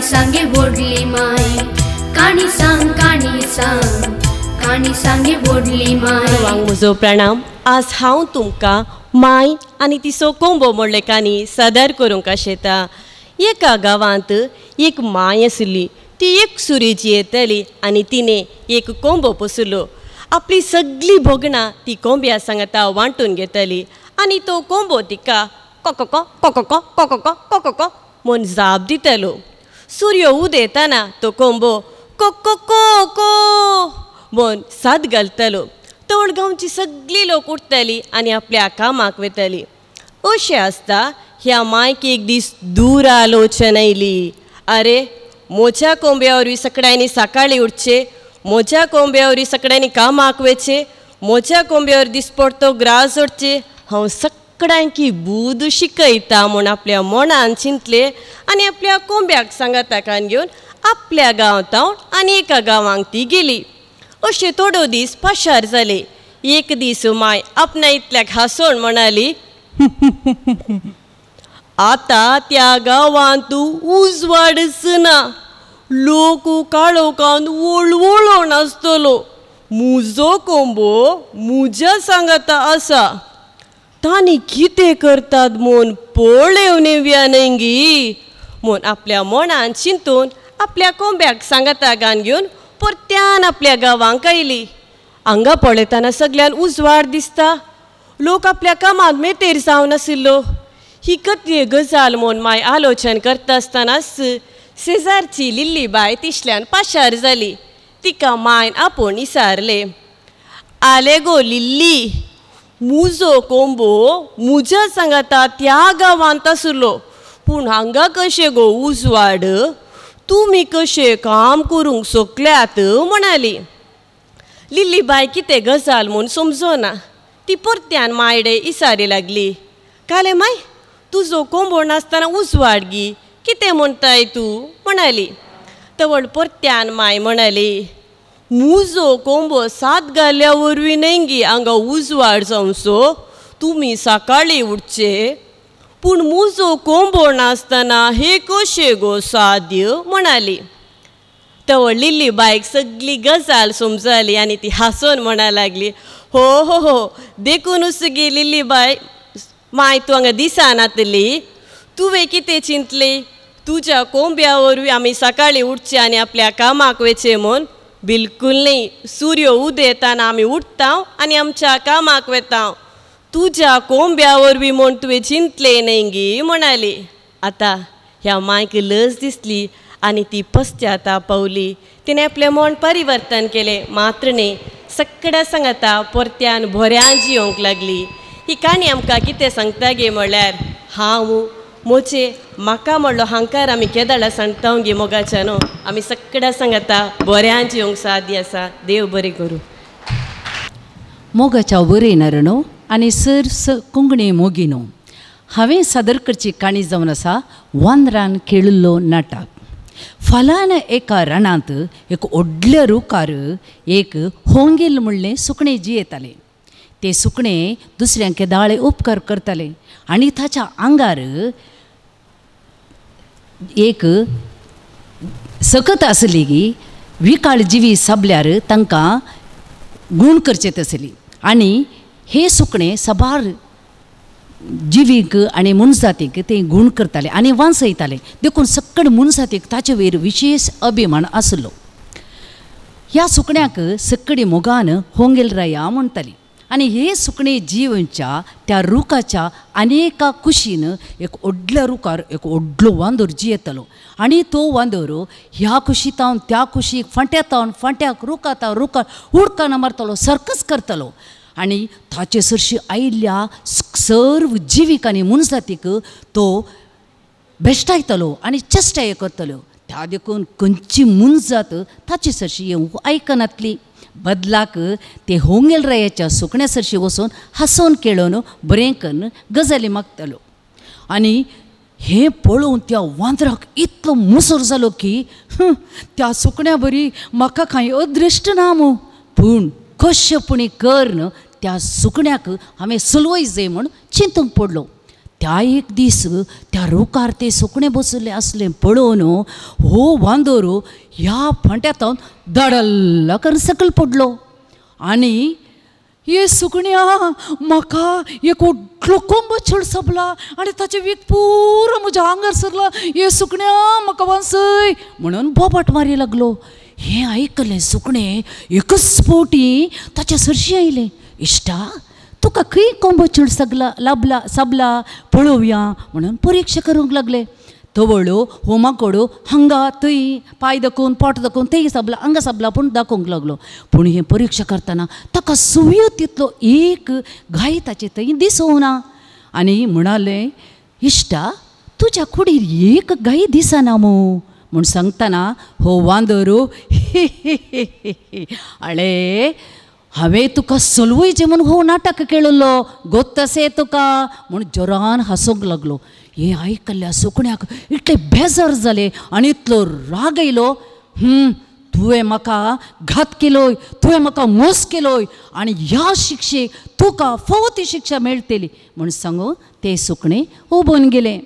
सांगे व्हडली माय, काणी सांग काणी सांग, काणी सांगे व्हडली माय. म्हजो प्रणाम. आज हांव तुमकां माय आनी तिचो कोंबो म्हणले काणी सादर करूंक आशेता. एका गांवांत एक माय आशिल्ली. ती एक सुरेची येताली आनी तिणें एक कोंबो पोसलो. आपली सगळीं भोगणां ती कोंब्या सांगाता वांटून घेताली आनी तो कोंबो तिका कॉकॉ कॉकॉ कॉकॉ कॉकॉ म्हूण जाप दितालो. सूर्य उदेताना तो कोंबो कोको को म्हूण साद घालतालो. तवळ गांवची सगळी लोक उठताली आनी आपल्या कामाक वताली. अशें आसता ह्या मायक एक दीस दूर आलोचन आयली. अरे म्हज्या कोंब्या वरवीं सगळ्यांनी सकाळीं उठचें, म्हज्या कोंब्या वरवीं सगळ्यांनी कामाक वचचें, म्हज्या कोंब्या वरवीं दिसपडतो ग्रास जोडचें, हांव सगळ्यांकी बूद शिकयता म्हूण आपल्या मनान चिंतलें आनी आपल्या कोंब्याक सांगाता कान घेवन आपल्या गांवांत आनी एका गांवांक ती गेली. अशे थोडो दीस पाशार जाले. एक दीस माय आपणा इतल्याक हांसोन म्हणाली, आतां त्या गांवांत उजवाडच ना, लोक काळोखान वळवळोन आसतलो. म्हजो कोंबो म्हज्या सांगाता आसा, तांणी कितें करतात म्हूण पळोवन येवया न्हय गी म्हूण आपल्या मनान चिंतून आपल्या कोंब्याक सांगाता गान घेवन परत्यान आपल्या गांवांक आयली. हांगा पळयतना सगळ्यान उजवाड दिसता, लोक आपल्या कामांत मेतेर जावन आशिल्लो. ही कथी गजाल म्हूण माय आलोचन करता आसतनाच शेजारची लिल्ली बाय तिसल्यान पाशार जाली. तिका मायन आपूण इसारलें, आले गो लिल्ली, म्हजो कोंबो म्हज्या सांगाता त्या गांवांत आशिल्लो, पूण हांगा कशें गो उजवाड, तुमी कशें काम करूंक शकल्यात म्हणाली. लिल्ली बाय कितें गजाल म्हूण समजना. ती परत्यान मायडे इसारी लागली, काले माय तुजो कोंबो नासतना उजवाड गी, कितें म्हणटाय तूं म्हणाली. तवळ परत्यान माय म्हणाली, म्हजो कोंबो साद घाल्या वरवीं न्हय गी हांगा उजवाड जावचो, तुमी सकाळीं उठचे, पूण म्हजो कोंबो नासतना हें कशें गो साद्य म्हणाली. तवळ लिल्ली बायक सगळी गजाल समजली आनी ती हांसोन म्हणा लागली, हो हो हो, देखुनूच गे लिल्ली बाय माय तूं हांगा दिसनातली, तुवें कितें चिंतलें, तुज्या कोंब्या वरवीं आमी सकाळीं उठचें आनी आपल्या कामाक वचचें म्हूण? बिलकूल न्हय, सूर्य उदेताना आमी उठता आनी आमच्या कामाक वता, तुज्या कोंब्या वरवीं म्हूण तुवें चिंतलें न्हय गी म्हणाली. आतां ह्या मायक लज दिसली आनी ती पश्चाताप पावली. तिणें आपलें मन परिवर्तन केलें, मात्र न्हय सगळ्या सांगाता परत्यान बऱ्यान जियोंक लागली. ही काणी आमकां कितें सांगता गे म्हळ्यार हांव म्हजे म्हाका म्हणलो हांकार आमी केदाळा सांगता गे मोगाच्या न्हू, आमी सगळ्या सांगाता बऱ्यान जियोंक सादी आसा. देव बरें करूं. मोगाच्या बरयणार न्हू आनी सर स कोंकणी मोगी न्हू, हांवें सादर करची काणी जावन आसा वांदरान खेळिल्लो नाटक. फाल्यान एका रानांत एक व्हडल्या रुखार एक होंगेल म्हणलें सुकणें जियेतालें. तें सुकणें दुसऱ्यांक केदाळे उपकार करतालें आनी ताच्या आंगार एक सकत आसली की विकाळ जिवी साबल्यार तांकां गूण करचें आसली आनी हे सुकणें साबार जिवीक आनी मनजातीक तें गूण करतालें आनी वांचयतालें. देखून सगळे मनजातीक ताचे वयर विशेश अभिमान आसलो. ह्या सुकण्याक सगळी मोगान होंगेल राया म्हणटाली आनी हे सुकणें जिवनच्या त्या रुखाच्या अनेका कुशीन एक व्हडल्या रुखार एक व्हडलो वांदोर जियेतालो आनी तो वांदोर ह्या कुशीतावन त्या कुशीक फांट्यातावन फांट्याक रुखातावन रुखार उडकाना मारतालो, सर्कस करतालो आनी ताचे सरशी आयिल्ल्या सर्व जिवीक आनी मनजातीक तो भेश्टायतालो आनी चेश्टाय करतालो. त्या देखून खंयची मनजात ताचे सरशी येवंक आयकनातली. बदलाक ते होंगेल रायाच्या सुकण्या सरशी वचून हांसोन खेळोवन बरें करून गजाली मागतालो आनी हें पळोवन त्या वांदराक इतलो मुसर जालो की त्या सुकण्या बरी म्हाका कांय अदृश्ट ना मू, पूण कशें पुणी करून त्या सुकण्याक हांवें सलवय जाय म्हूण चिंतूंक पडलो. त्या एक दीस त्या रुखार ते सुकणें बसले आसलें पळोवन हो वांदोर ह्या फांट्यात दडल्ल करून सकयल पडलो आनी हे सुकण्या म्हाका एक व्हडलो कोंबो चड सोबला आनी ताचें वीख पुरो म्हज्या आंगार सरला, हे सुकण्या म्हाका वांचय म्हणून बोबाट मारी लागलो. हें आयकलें सुकणें एकच फावटी ताच्या सरशी आयलें, इश्टा तुका खंय कोंबो चड सगला लाबला साबला पळोवया म्हणून परिक्षा करूंक लागले. तवळो हो माकोडो हांगा थंय पांय दाखोवन पोट दाखोवन थंय साबला हांगा साबला पूण दाखोवंक लागलो. पूण हें परिक्षा करतना ताका सुवयो तितलो एक घाय ताचे थंय दिसूंक आनी म्हणालें, इश्टा तुज्या कुडीर एक गाय दिसना मू म्हूण सांगतना हो वांदोरो अळे हांवें तुका सलवयचें म्हूण हो नाटक केळलो गोत्तसे तुका म्हूण जोरान हांसूंक लागलो. हें आयकल्ल्या सुकण्याक इतले बेजार जाले आनी इतलो राग येयलो, तुवें म्हाका घात केलोय, तुवें म्हाका मोस केलोय आनी ह्या शिक्षेक तुका फावो ती शिक्षा मेळटली म्हूण सांगून तें सुकणें उबोवन गेलें.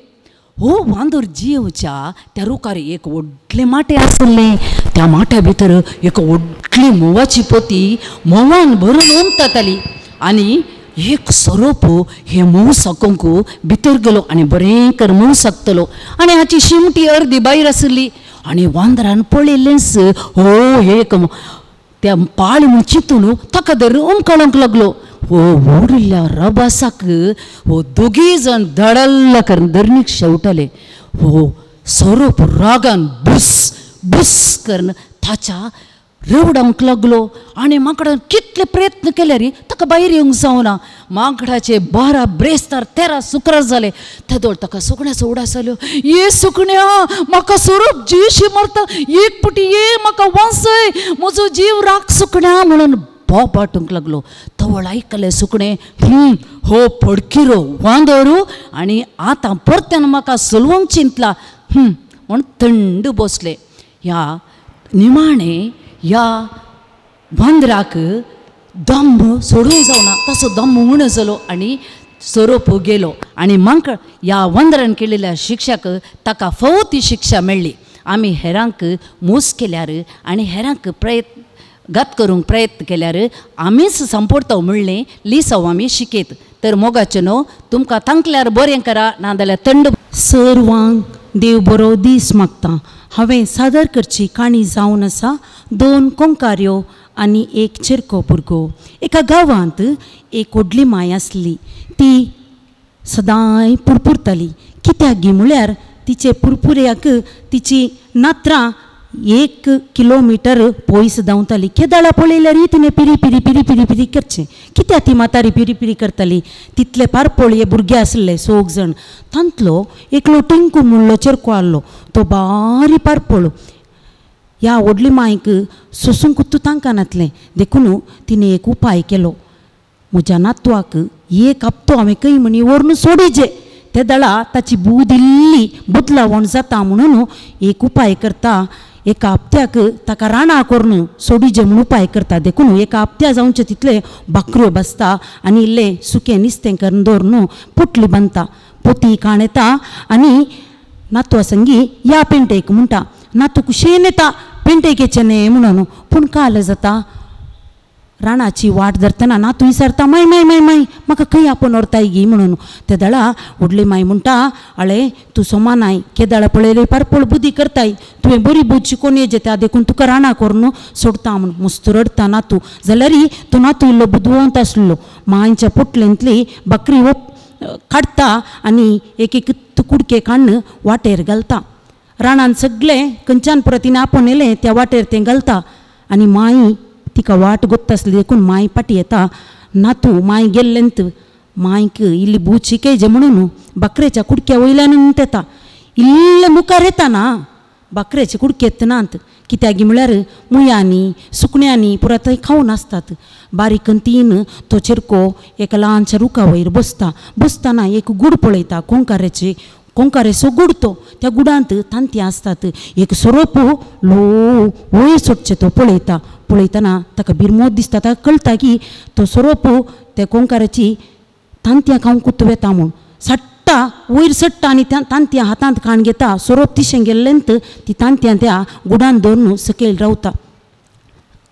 हो वांदोर जियोवच्या त्या रुखार एक व्हडलें माटें आसलें. त्या माट्या भितर एक व्हडली म्होंवाची पोती म्होंवान भरून ओमताली आनी एक सोरोप हे म्होंव साकोंक भितर गेलो आनी बरें कर म्होंव साकतलो आनी हाची शिमटी अर्दी भायर आसली आनी वांदरान पळयलेंच हो एक त्या पाळ म्हूण चिंतून ताका धरून ओमकाळूंक लागलो. हो व्हडल्या रबासाक हो दोगीय जाण धडल्ल करून धरणीक शेवटाले. हो सोरोप रागान बुस बुस करून ताच्या रवडावंक लागलो आनी माकडान कितले प्रयत्न केल्यार ताका भायर येवंक जावना. माकडाचे 12 ब्रेस्तार 13 सुक्रार जाले. तेदोळ ताका सुकण्याचो उडास जालो, ये सुकण्या म्हाका सोरोप जिवशी मारता, एक पुटी ये म्हाका वांचय, म्हजो जीव राख सुकण्या म्हणून बोबाटूंक लागलो. तवळ आयकलें सुकणें, हो फडकिरो वांदोरू आनी आतां परत्यान म्हाका सलवंक चिंतला म्हूण थंड बसलें. ह्या निमाणें ह्या वांदराक दम सोडूंक जावना, तसो दम उणो जालो आनी सोरोप गेलो आनी मांकड ह्या वांदरान केलेल्या शिक्षाक ताका फावो ती शिक्षा मेळ्ळी. आमी हेरांक मोस केल्यार आनी हेरांक प्रयत्न घात करूंक प्रयत्न केल्यार आमीच संपडतो म्हणलें लिसांव आमी शिकयत. तर मोगाचें न्हू तुमकां तांकल्यार बरें करा, नाजाल्यार थंड. सर्वांक देव बरो दीस मागता. हांवें सादर करची काणी जावन आसा 2 कोंकाऱ्यो आनी एक चेरको भुरगो. एका गांवांत एक व्हडली माय आसली. ती सदांय पुरपुरताली. कित्याक गी म्हळ्यार तिचे पुरपुऱ्याक तिची नात्रां 1 किलोमिटर पयस धांवताली. केदाळा पळयल्यार तिणें पिरी पिरी पिरी पिरी पिरी करचें. कित्याक ती म्हातारी पिरी पिरी करताली? तितले पारपोळये भुरगे आसले 6 जाण. तांतलो एकलो टिंकू म्हणलो चेरको आहलो. तो बारी पारपोळ. ह्या व्हडली मायक सोसूंक तांकां नातलें. देखून तिणें एक उपाय केलो. म्हज्या नातवाक एक हप्तो हांवें खंय म्हणी व्हरून सोडीजे, ते दळा ताची बूद इल्ली बदलावण जाता म्हणून एक उपाय करता. एका हप्त्याक ताका राणां करून सोडीजे म्हूण उपाय करता. देखून एका हप्त्या जावचे तितले भाकऱ्यो बसता आनी इल्लें सुकें निस्तें करून दवरून पोटली बांदता. पोती काण येता आनी नातवा संगी या पेंटेक म्हणटा. नातू कुशेन येता पेंटेक येचें न्हय म्हणून. पूण काल जाता राणाची वाट धरतना नातू विचारता, माय माय माय माय म्हाका खंय आपोवन व्हरताय गी म्हणून. ते दळा व्हडली माय म्हणटा, अळे तूं सोमानाय केदाळा पळयले पारपोळ बुद्दी करताय, तुवें बरी बूद शिकोवन येजे त्या देखून तुका राणा करून सोडता म्हूण. मस्त रडटा नातू. जाल्यार तो नातू इल्लो बुदवंत आसलो. मांयच्या पोटलेंतली बकरी काडटा आनी एक एक कुडके काडून वाटेर घालता. राणान सगळें खंयच्यान परत तिणें आपोवन येयलें त्या वाटेर तें घालता आनी माई तिका वाट गोत्ता आसली देखून माय पाटी येता. नातू माय गेल्लेंत मायक इल्ली बूद शिकयजे म्हणून बकरेच्या कुडक्या वयल्यान येता. इल्ले मुखार येता ना बकरेचे कुडके नात. कित्याक म्हळ्यार मुयांनी सुकण्यांनी पुरा थंय खावन आसतात. बारीक तीन तो चेरको एका ल्हानशा रुखा वयर बसता. बसतना एक गूड पळयता, कोंकाऱ्याचे कोंकारेचो गूड. तो त्या गुडांत तांतयां आसतात. एक सोरोप लो वयर सोडचें तो पळयता. पळयतना ताका बिरमोत दिसता. ताका कळटा की तो सोरोप त्या कोंकाराची तांतयां खावंक वता म्हूण. सट्टा उठ्ठा वयर चडटा आनी त्या तांतयां हातांत काण घेता. सोरोप तिशें गेल्लेंत ती तांतयां त्या गुडान दवरून सकयल रावता.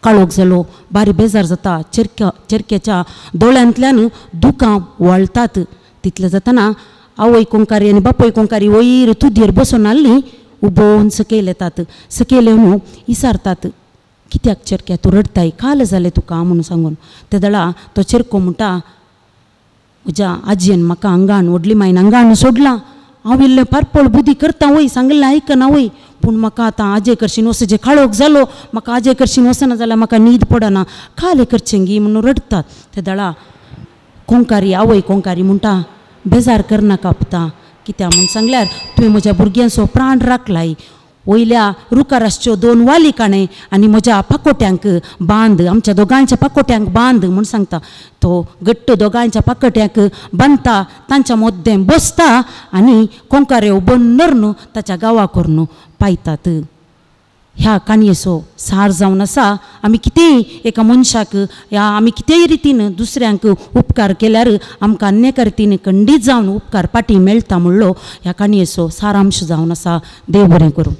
काळोख जालो, बारी बेजार जाता. चेरक्याच्या दोळ्यांतल्यान दुकां वळतात. तितलें जातना आवय कोंकारी आनी बापूय कोंकारी वयर तुदयेर बसून आहली उबोवन सकयल येतात. सकयल येवन इसारतात, कित्याक चेरक्या तूं रडटाय, काल जालें तुका म्हणून सांगून. ते दळा तो चेरको म्हणटा, म्हज्या आजयेन म्हाका हांगान व्हडली मायन हांगान सोडलां, हांव इल्लें पारपोळ बुद्दी करता वय, सांगिल्लें आयकना वय, पूण म्हाका आतां आजे करशीन वचचें काळोख जालो, म्हाका आजे करशीन वचना जाल्यार म्हाका न्हीद पडना, काल करचें गी म्हणून रडटात. ते दळा कोंकारी आवय कोंकारी म्हणटा, बेजार करनाका पुता, कित्याक म्हूण सांगल्यार तुवें म्हज्या भुरग्यांचो प्राण राखलाय. वयल्या रुखार आसच्यो दोन वाली काणें आनी म्हज्या पाकोट्यांक बांद, आमच्या दोगांच्या पाकोट्यांक बांद म्हूण सांगता. तो घट्ट दोगांच्या पाकोट्यांक बांदता, तांच्या मद्दें बसता आनी कोंकाऱ्यो बंद ताच्या गांवा करून पायतात. ह्या काणयेचो सार जावन आसा, आमी कितेंय एका मनशाक ह्या आमी कितेंय रितीन दुसऱ्यांक उपकार केल्यार आमकां अन्य एका रितीन खंडीत जावन उपकार पाटी मेळटा म्हणलो ह्या काणयेचो सारांश जावन आसा. देव बरें करूं.